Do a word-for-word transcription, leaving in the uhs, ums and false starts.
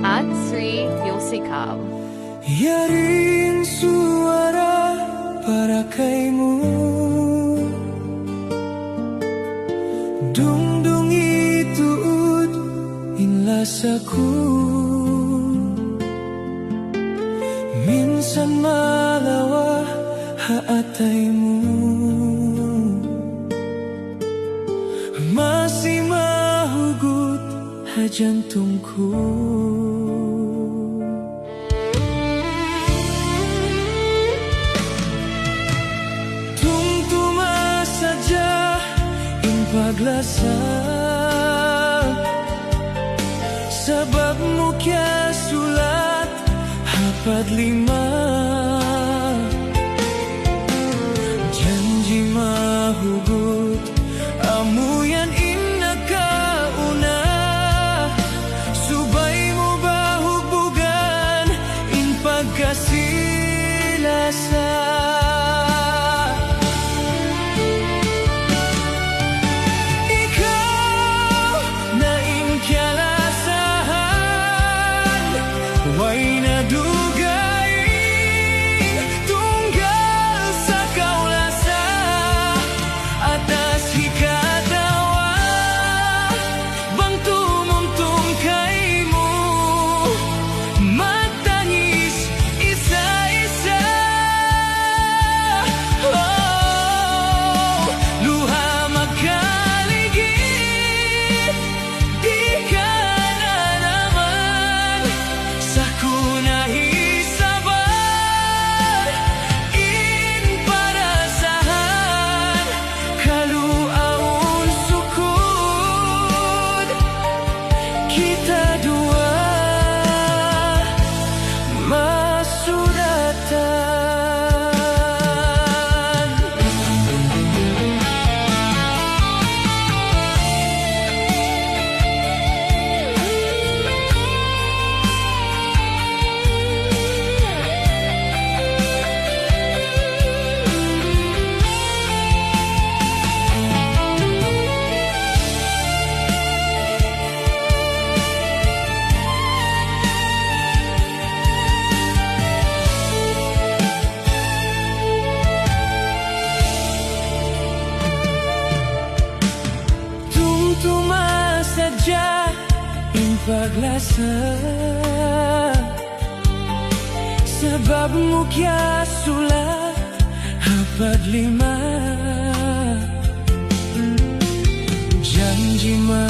At Sri Musical. Yari in suwara para kaymu. Dungdungi tuud in lasa ku. Minsan malawa' ha atay mu. Masi mahugut ha jantung ku. Tumtuma sadja in paglasa, sabab mu kiyasulat ha padlima. Janji' mahugut amu yan in nakauna, subay mu ba hugbugan in pagkasi-lasa. Ikaw na in kiyalasahan, way na dugaing tunggal sa kaw lasa. Atas hikatawa, bang tumumtum kaymu, magtangis isa-isa. Oh, luha magkaligid, di' ka na naman sakuna' isabal in parasahan. Kalu awn sukud, kita duwa masuratan. Tumtuma sadja in paglasa, sabab mu kiyasulat ha padlima. Janji' ma